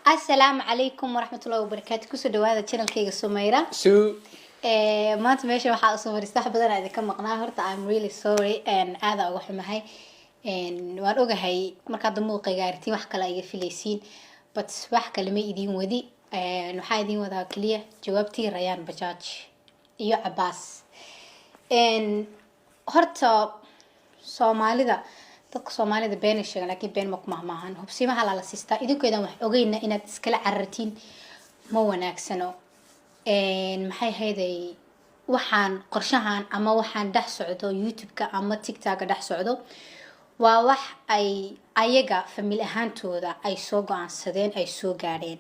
Asalaamu calaykum waraxmatullahi wabarakaatu. Kusoo dhawaada channelkayga Sumayra. Sue. Maanta meesha waxaa usoo fadhiista wax badan aan idinka maqnaa. Horta I'm really sorry, aada uga xumahay. Waan ogahay markaad muuqayga aragtiin wax kale iga filaysiin, but wax kale ma idiin wadi. Waxaa idiin wadaa keliya jawaabtii Rayaan Bajaaj iyo Cabaas. Horta Soomaalida, dadka Soomaalida beenay sheegan, laakiin been ma ku mahmaahan. Hubsimaha lala siistaa. Idinkeedan wax ogeyna inaad iskala carartiin ma wanaagsano. Maxay hayday, waxaan qorshahan ama waxaan dhex socdo YouTube-ka ama TikTok-ka dhex socdo waa wax ay ayaga family ahaantooda ay soo go-aansadeen, ay soo gaadheen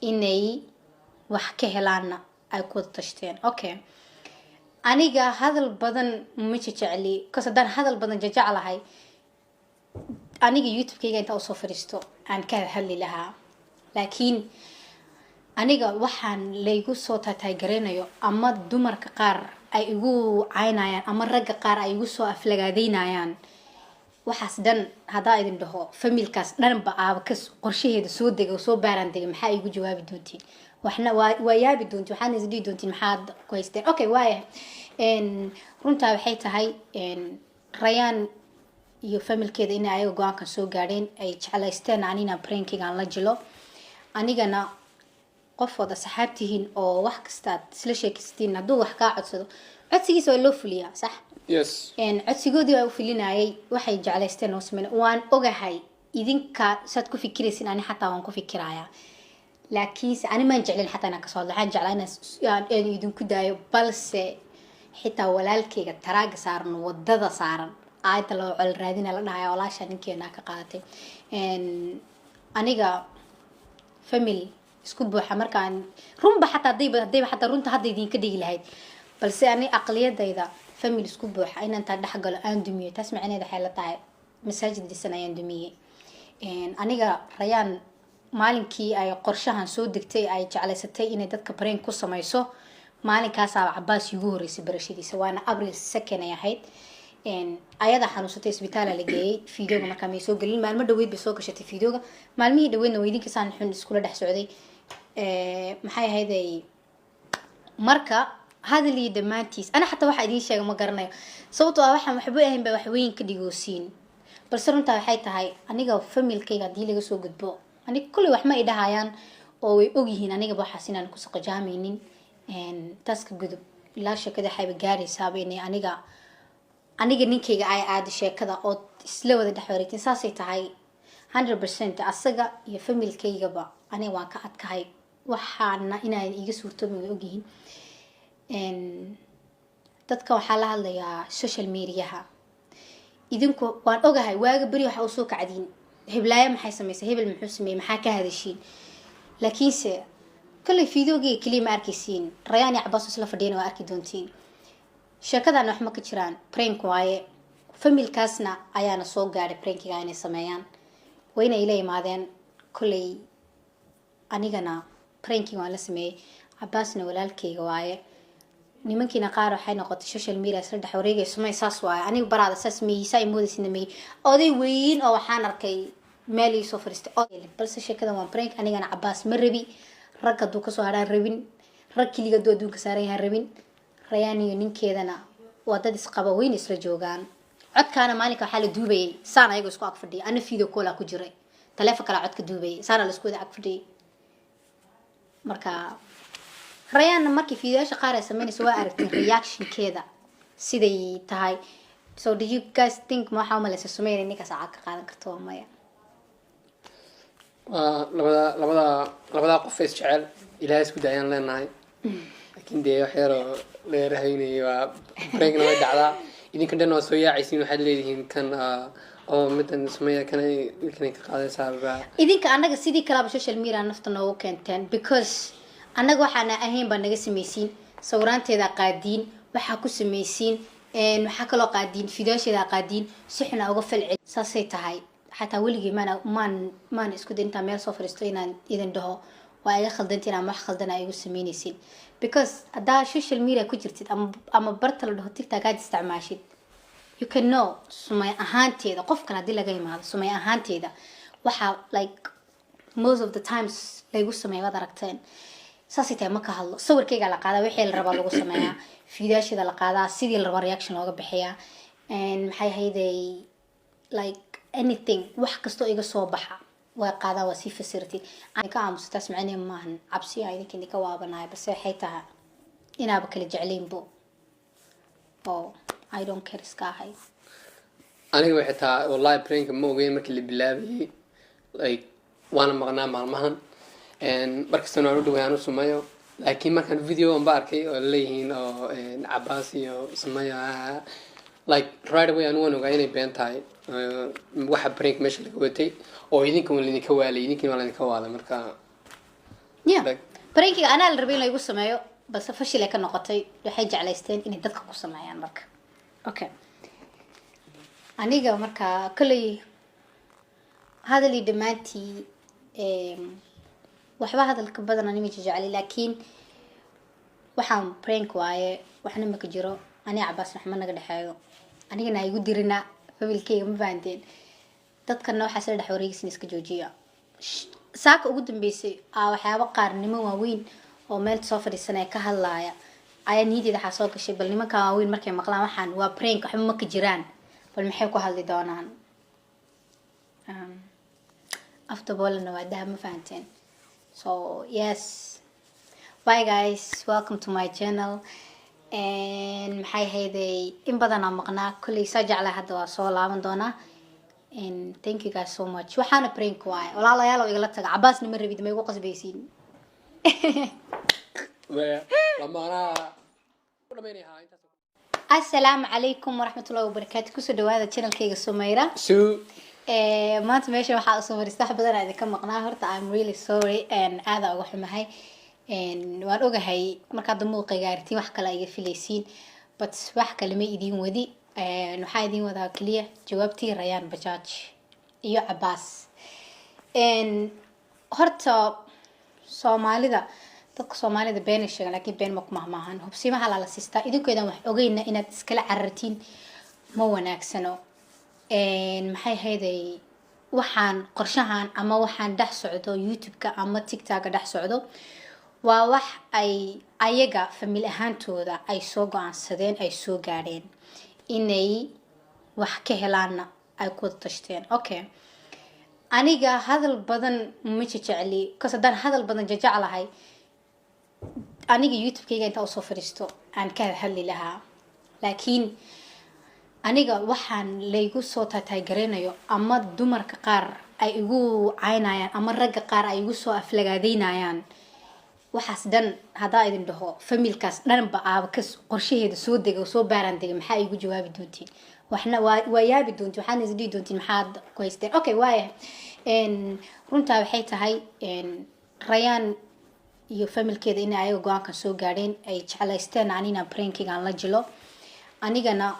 inay wax ka helaanna ay ku wada tashteen. Okay, aniga hadal badan ma jecli, kas haddaan hadal badan jajeclahay, aniga YouTube-kayga intaa usoo fadhiisto aan ka hadli lahaa. Laakiin aniga waxaan laygu soo taataagareynayo ama dumarka qaar ay igu caynayaan ama ragga qaar ay igu soo aflagaadeynayaan, waxaas dhan haddaa idin dhaho familkaas dhanba aaba ka qorshaheeda soo dega oo soo baaraan dega, maxaa igu jawaabi doontiin? Waxna waa yaabi doontiin, waxaana is dhihi doontiin maxaad ku haysteen. Okay, waaya, runtaa waxay tahay Rayaan iyo familkeeda inay ayaga go-aankan soo gaadheen, ay jeclaysteen anina prankigan la jilo. Anigana qof wada saxaabtihiin oo wax kastaad isla sheekaysatiin, hadduu wax kaa codsado, codsigiisa waa loo fuliyaa, sax? Yes. Codsigoodii waa u fulinayay, waxay jeclaysteen oo sameyn. Waan ogahay idinka saad ku fikiraysin, ani xataa waan ku fikirayaa, laakiinse ani maan jeclin xataa inaan kasoo hadlo. Waxaan jeclaa inaan aan idinku daayo, balse xitaa walaalkayga taraaga saaran, wadada saaran, aayadda loo col raadina la dhahaya walaasha ninkeena ka qaadatay. Aniga family isku buuxa markaan runba xataa hadayba xataa runta hadda idinka dhigi lahayd, balse ani aqliyadayda family isku buuxa inaan taa dhex galo aan dumiyo, taas macnaheed waxay la tahay masaajid dhisan ayaan dumiyey. Aniga Rayaan maalinkii ay qorshahan soo degtay, ay jeclaysatay inay dadka prank ku samayso, maalinkaasaa Cabaas igu horeysay barashadiisa, waana April 2 ay ahayd. Ayadaa xanuunsatay, isbitaala la geeyey. Videoga markaa may soo gelin, maalmo dhaweyd bay soo gashatay videoga. Maalmihii dhaweydna weydinkasaan xun iskula dhex socday. Maxay ahayd ay marka hadal iyo dhammaantiis, ana xataa waxaa idiin sheega ma garanayo, sababtoo ah waxaan waxba ahayn ba waxweyn ka dhigoosiin. Balse runtaa waxay tahay aniga familkayga haddii laga soo gudbo, aniga kulley wax ma i dhahayaan oo way ogyihiin anigaba waxaas inaan ku saqajaamaynin. Taas ka gudub, ilaa sheekada waxayba gaaraysaaba inay aniga ninkayga ay aado sheekada ood isla wada dhex wareegtiin. Saasay tahay, 100% asaga iyo familkaygaba aniga waan ka adkahay, waxaana inaan iiga suurtoobin way ogyihiin. Dadka waxaa la hadlayaa social mediaha. Idinku waan ogahay, waaga beri waxa usoo kacdiin heblaayo maxay samaysay, hebel muxuu sameeyey, maxaa ka hadashiin? Laakiinse kolley videogeyga keliya ma arkaysiin, Rayaan iyo Cabaas isla fadhiyana waa arki doontiin. Sheekadan wax ma ka jiraan, prank waaye. Familkaasna ayaana soo gaadhay prankiga inay sameeyaan, wayna ila imaadeen. Kolley anigana pranking waan la sameeyey, Cabaasna walaalkeyga waaye. Nimankiina qaar waxay noqotay social media isla dhex wareegayso, may saas waaye, aniga baraada saas meeyi, saa imoodaysidna meeyi. Oday weyn oo waxaan arkay meel ii soo fadhiistay. Balse sheekadan waa prank. Anigana Cabaas ma rabi, rag hadduu kasoo hadhaan rabin, rag keliga hadduu adduunka saaran yahaan rabin. Rayaan iyo ninkeedana waa dad isqaba, weyna isla joogaan. Codkaana maalinka waxaa la duubayay saan ayagoo isku ag fadhiya, ana video call ku jiray, taleefon kalaa codka duubayay, saana la isku wada ag fadhiyay. Marka Rayaanna markii fiidiyoyaasha qaar ay sameynayso waa aragteen reactionkeeda siday tahay. So do you guys think, ma waxaa umalaysa Sumaya inay ninkaas cag ka qaadan karto? Waa maya. Waa labada qof is jecel, Ilaahay isku daayaan leenahay. Laakiin dee wax yaroo la yarahaynayay waa prankna way dhacdaa. Idinka dhan waa soo yaacaysiin, waxaad leedihiin kan oo midan Sumaya kanay wiilkanay ka qaadaysaa baa. Idinka annaga sidii kalaba social media nafta noogu keenteen, because annaga waxaana ahayn baa naga samaysiin, sawiraanteeda qaadiin, waxaa ku samaysiin, waxaa kaloo qaadiin fiidiyoasheeda qaadiin, si xun aa uga falcel. Saasay tahay, xataa weligii maana isku day intaan meel soo fadhiisto inaan idin dhaho waa iga khaldantiin ama wax khaldan aa igu sameynaysiin, because haddaa social media ku jirtid ama barta la dhaho TikTok aad isticmaashid, you can know Sumay ahaanteeda, qof kale haddii laga imaado, Sumay ahaanteeda waxaa like Most of the times laygu sameeya waad aragteen. Saasay tahay ma ka hadlo. Sawirkayga la qaadaa, wixii la rabaa lagu sameeyaa, fiidaashida la qaadaa, sidii la rabaa reaction looga bixiyaa. Maxay ahayday, like anything, wax kastoo iga soo baxa way qaadaa, waa sii fasirtid. Aan ka aamusa, taas macnaheedu maahan cabsi aan idinka idinka waabanayo, balse waxay tahay inaaba kala jeclaynbo oo I don't care iska ahay. Aniga waxay taa, wallahi prank ma ogeyn markii la bilaabayay. Like waana maqnaa maalmahan, markastana waan u dhaway aan u sameeyo, laakiin markaan video anba arkay oo leeyihiin oo Cabaas iyo sameeyo, like right away anu waan ogaa inay been tahay. Waxa prank meesha laga watay oo idinka waa laidinka waalay, idinkiina waa laidinka waalay marka. Prankiga anaa la rabay in laygu sameeyo, balse fashil ay ka noqotay. Waxay jeclaysteen inay dadka ku sameeyaan marka. Okay, aniga marka kolley hadalii dhammaantii, waxba hadalka badan anima jecli, laakiin waxaan prank waaye, waxna maka jiro. Aniga Cabaas waxma naga dhexeeyo, anigana ha igu dirina familkeyga, ma fahanteen? Dadkana waxaa isla dhex wareegaysin iska joojiya. Saaka ugu dambeysay aa waxyaabo qaar niman waaweyn oo meel soo fadhiisanaya ka hadlaaya ayaa niyadeyda waxaa soo gashay, bal nimankan waaweyn markay maqlaan waxaan waa prank, waxba ma ka jiraan, bal maxay ku hadli doonaan? Afdaboolana waa dahab, ma fahanteen? So yes, bye guys, welcome to my channel. And maxay hayday, in badanaa maqnaa, kolley saa jeclaa, hadda waa soo laaban doonaa. And thank you guys so much. Waxaana prank waaye, walaalayaal, oo igala taga. Cabaasna ma rabid, ma igu qasbaysiin. Lamaanaha ku dhamaynayaa intaas. Assalaamu calaykum waraxmatullahi wabarakaatu. Kusoo dhawaada channelkayga Sumayra. Suu. Maanta meesha waxaa usoo fadhiista wax badan aa idinka maqnaa. Horta I'm really sorry, aada uga xumahay. Waan ogahay markaad muuqayga aragtiin wax kale iga filaysiin, but wax kale ma idiin wadi. Waxaa idiin wadaa keliya jawaabtii Rayaan Bajaaj iyo Cabaas. Horta Soomaalida, dadka Soomaalida beenay sheegan, laakiin been ma ku mahmaahan. Hubsimaha lala siistaa, idinkoodaan wax ogeyna inaad iskala carartiin ma wanaagsano. Maxay hayday, waxaan qorshahan ama waxaan dhex socdo YouTube-ka ama TikTok-ka dhex socdo waa wax ay ayaga family ahaantooda ay soo go-aansadeen, ay soo gaadheen inay wax ka helaanna ay ku wada tashteen. Okay, aniga hadal badan ma jecli, kas haddaan hadal badan jeclahay, aniga YouTube-kayga intaa usoo fadhiisto aan ka hadli lahaa, laakiin aniga waxaan laygu soo taataagareynayo ama dumarka qaar ay igu caynayaan ama ragga qaar ay igu soo aflagaadeynayaan, waxaas dhan haddaa idin dhaho familkaas dhanba aaba ka qorshaheeda soo dega oo soo baaraan dega, maxaa igu jawaabi doontiin? Waxna waa yaabi doontiin, waxaadna is dhihi doontiin maxaad ku haysteen. Okay, waaya, runtaa waxay tahay Rayaan iyo familkeeda inay ayaga go-aankan soo gaadheen, ay jeclaysteen anina prankigaan la jilo. Anigana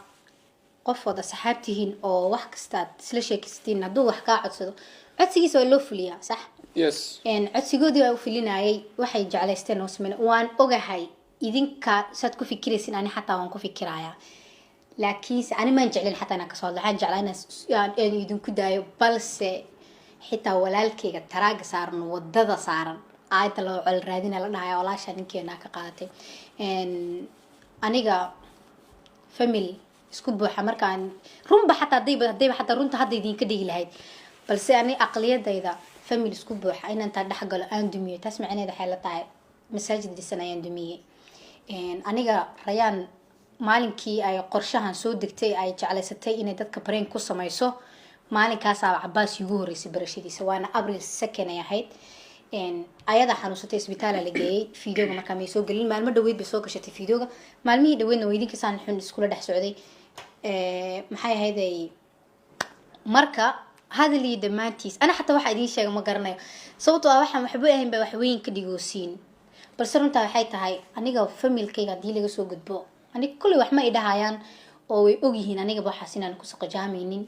qof wada saxaab tihiin oo wax kastaad isla sheekaysatiin, hadduu wax kaa codsado, codsigiisa waa loo fuliyaa, sax? Yes. Codsigoodii waa u fulinayay, waxay jeclaysteen oo sameyn. Waan ogahay idinka saad ku fikiraysin, ani xataa waan ku fikirayaa, laakiinse ani maan jeclin xataa inaan kasoo hadlo. Waxaan jeclaa inaan aan idinku daayo, balse xitaa walaalkayga taraaga saaran, wadada saaran, aayadda loo col raadina la dhahaya walaasha ninkeenaa ka qaadatay. Aniga family isku buuxa markaan runba xataa hadayba xataa runta hadda idinka dhigi lahayd, balse ani aqliyadayda family isku buuxa inaan taa dhex galo aan dumiyo, taas macnaheed waxay la tahay masaajid dhisan ayaan dumiyey. Aniga Rayaan maalinkii ay qorshahan soo degtay, ay jeclaysatay inay dadka prank ku samayso, maalinkaasaaba Cabaas iigu horeysay barashadiisa, waana April 2 ay ahayd. Ayadaa xanuunsatay, isbitaala la geeyey. Videoga markaa may soo gelin, maalmo dhaweyd bay soo gashatay videoga. Maalmihii dhaweydna waa xun iskula dhex socday. Maxay ahayd ay, marka hadalii dhammaantiis ana xataa waxaa idiin sheega ma garanayo, sababtoo ah waxaan waxba ahayn baa waxweyn ka dhigoosiin. Balse runtaa waxay tahay aniga familkayga haddii laga soo gudbo, aniga kulley wax ma i dhahayaan oo way ogyihiin anigaba waxaas inaan ku saqajaamaynin.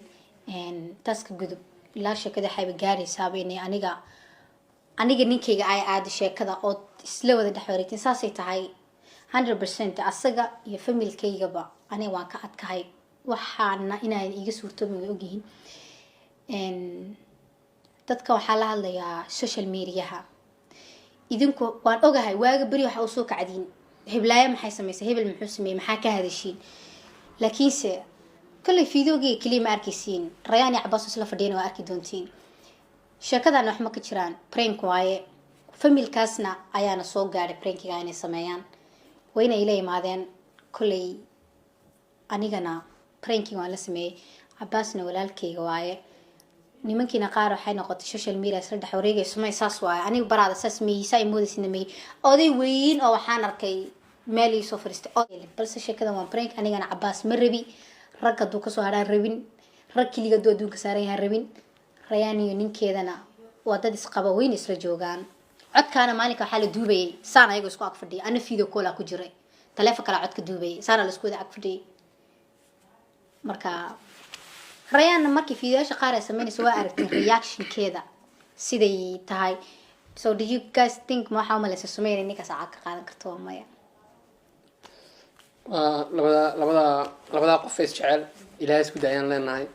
Taas ka gudub, ilaa sheekada waxayba gaaraysaaba inay aniga ninkayga ay aado sheekada ood isla wada dhex wareegtiin. Saasay tahay, 100% asaga iyo familkaygaba aniga waan ka adkahay, waxaana inaan iiga suurtoobin way ogyihiin. Dadka waxaa la hadlayaa social mediaha. Idinku waan ogahay, waaga beri waxa usoo kacdiin heblaayo maxay samaysay, hebel muxuu sameeyey, maxaa ka hadashiin. Laakiinse kolley videogii keliya ma arkaysiin, Rayaan iyo Cabaas isla fadhiyana waa arki doontiin. Sheekadan wax ma ka jiraan, prank waaye. Familkaasna ayaana soo gaadhay prankiga inay sameeyaan, wayna ila imaadeen. Kolley anigana prankiga waan la sameeyey, Cabaasna walaalkayga waaye. Nimankiina qaar waxay noqotay social media isla dhex wareegay, "Sumay saas waaye, aniga baraada saas meeyi, saa imoodaysidna meeyi." Oday weyn oo waxaan arkay meel ii soo fadhiistay. Balse sheekadan waa prank. Anigana Cabaas ma rabi, rag hadduu kasoo hadhaan rabin, rag keliga hadduu adduunka saaran yahaan rabin. Rayaan iyo ninkeedana waa dad isqaba, weyna isla joogaan. Codkaana maalinka waxaa la duubayay saan ayagoo isku ag fadhiya, ana video call ku jiray, taleefon kalaa codka duubayay, saana la isku wada ag fadhiyay. Marka Rayaanna markii fiidiyoyaasha qaar ay sameynayso waa aragteen reactionkeeda siday tahay. So do you guys think, ma waxaa umalaysa Sumaya inay ninkaas lacag ka qaadan karto? Waa maya. Waa labada qof is jecel, Ilaahay isku daayaan leenahay.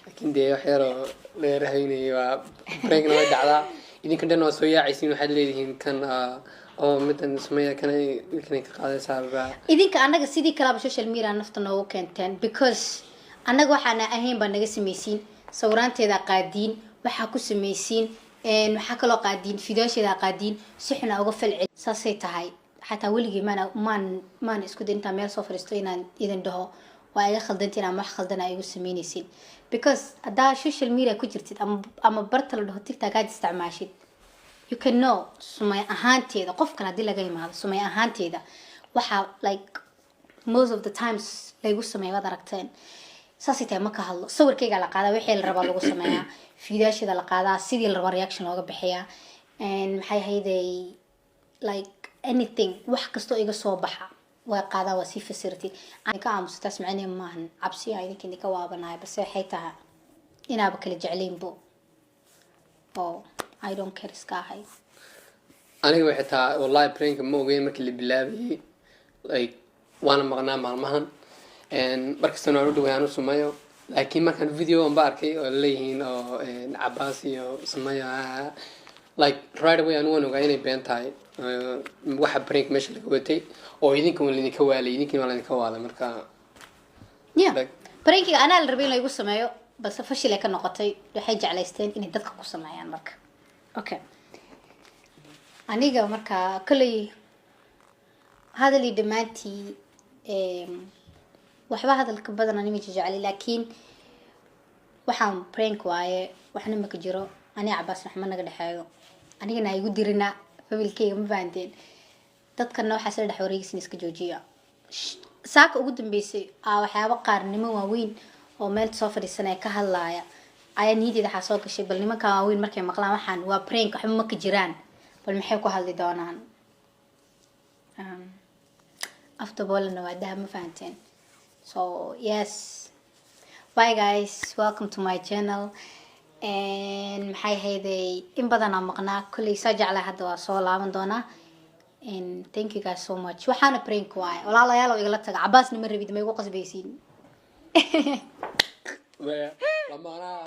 Laakiin dee wax yaroo la yarahaynayay waa prankna way dhacdaa. Idinka dhan waa soo yaacaysiin, waxaad leedihiin kan oo midan Sumaya kanay wiilkanay ka qaadaysaa baa. Idinka annaga sidii kalaba social media nafta noogu keenteen, because annaga waxaana ahayn baa naga samaysiin, sawiraanteeda qaadiin, waxaa ku samaysiin, waxaa kaloo qaadiin fiidiyoasheeda qaadiin, si xuna uga falcel. Saasay tahay. Xataa weligii maana isku day intaan meel soo fadhiisto inaan idin dhaho waa iga khaldantiin ama wax khaldan aa igu sameynaysiin, because haddaa social media ku jirtid ama barta la dhaho TikTok aad isticmaashid, you can know Sumay ahaanteeda. Qof kale haddii laga imaado, Sumay ahaanteeda waxaa like most of the times laygu sameeya waad aragteen. Saasay tahay, ma ka hadlo. Sawirkayga la qaadaa, wixii la rabaa lagu sameeyaa, fiidaasheeda la qaadaa, sidii la rabaa reaction looga bixiyaa. Maxay hayday, like anything, wax kastoo iga soo baxa way qaadaa, waa sii fasirtid. Ka aamusa taas macnaheedu maahan cabsi aan idinka idinka waabanayo, balse waxay tahay inaaba kala jeclaynbo oo I don't care iska ahay. Aniga waxay taa wallahi pranka ma ogeyn markii la bilaabayay, like waana maqnaa maalmahan. Markastana waan u dhaway aan u Sumayo, laakiin markaan video anba arkay oo leeyihiin oo Cabaas iyo Sumayo, like right away anigu waan ogaa inay been tahay. Waxa prank meesha laga watay oo idinka waa laidinka waalay, idinkiina waa laidinka waalay marka. Yeah, prankiga anaa la rabay in laygu sameeyo, balse fashil ay ka noqotay. Waxay jeclaysteen inay dadka ku sameeyaan. Marka okay, aniga marka kolley hadalii dhammaantii waxba hadalka badan anima jecli, laakiin waxaan prank waaye, waxna maka jiro. Aniga Cabaas waxma naga dhexeeyo, anigana ha igu dirina familkeyga, ma fahanteen? Dadkana waxaa isla dhex wareegaysin iska joojiya. Saaka ugu dambeysay aa waxyaabo qaar niman waaweyn oo meel soo fadhiisanaya ka hadlaaya ayaa niyadeeda waxaa soo gashay, bal nimankan waaweyn markay maqlaan waxaan waa prank, waxba ma ka jiraan, bal maxay ku hadli doonaan? Afdaboolana waa dahab, ma fahanteen? So yes, bye guys, welcome to my channel. Maxay hayday, in badanaa maqnaa, kolley saa jeclaa, hadda waa soo laaban doonaa. And thank you guys so much. Waxaana prank waaye, walaalayaal, oo igala taga. Cabaasna ma rabid, ma igu qasbaysiin. Lamaanaha.